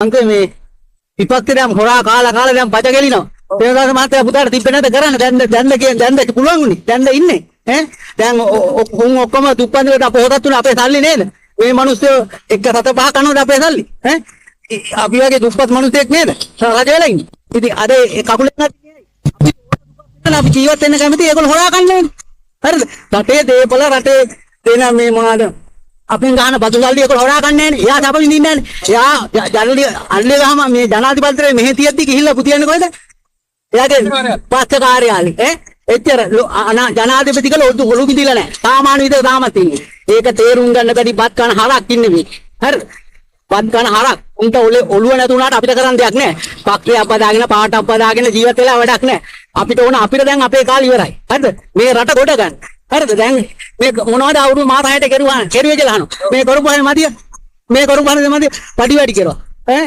අංක මේ විපක්ෂ දැන් හොරා කාලා කාලා දැන් පච ගෙලිනවා. ප්‍රේමදාස මහත්තයා පුතාට තිබ්බේ නැද්ද කරන්න? දැන්ද දැන්ද කියන දැන්ද පුළුවන් උනේ. දැන්ද ඉන්නේ. ඈ දැන් උන් ඔක්කොම දුප්පත් වලට පොහොසත් වුණා අපේ සල්ලි නේද? මේ මිනිස්සු එක සත පහ කනවද අපේ සල්ලි? ඈ අපි වගේ දුප්පත් මිනිස්සෙක් නේද? රජ වෙලා ඉන්නේ. ඉතින් අද ඒ කකුලෙන් අපි ජීවත් වෙන්න කැමති ඒගොල්ලෝ හොරා කන්නේ. හරිද? රටේ දේපල රටේ දෙන මේ මොනවාද අපෙන් ගහන බදු සල්ලි ඒගොල්ලෝ හොරා කන්නේ නෑනේ. එයා සැප විඳින්නේ නෑනේ. එයා ජනලි අල්ලේ ගහම මේ ජනාධිපතිත්වයේ මෙහෙ තියෙද්දි ගිහිල්ලා පුතියන්නේ කොහෙද? එයාගේ පස්ස කාර්යාලේ ඈ එච්චර ජනාධිපති කළ ඔඩු ඔලු බිඳිලා නෑ. සාමාන්‍ය විදිහට තාමත් ඉන්නේ. ඒක තේරුම් ගන්න බැරි බත් කන හරක් ඉන්නේ මේ. හරිද? බත් කන හරක්. උන්ට ඔලේ ඔළුව නැතු වුණාට අපිට කරන්න දෙයක් නෑ. පක්ෂයක් බදාගෙන පාටක් බදාගෙන ජීවත් වෙලා වැඩක් නෑ. අපිට ඕන අපිට දැන් අපේ කාලේ ඉවරයි. හරිද? මේ රට ගොඩ ගන්න. හරිද? දැන් මේ මොනවද අවුරුදු මාස 6ට කෙරුවා කෙරුවේ කියලා අහනවා. මේ කරපු හැම මදිය. මේ කරපු හැම මදිය පඩි වැඩි කෙරුවා. ඈ.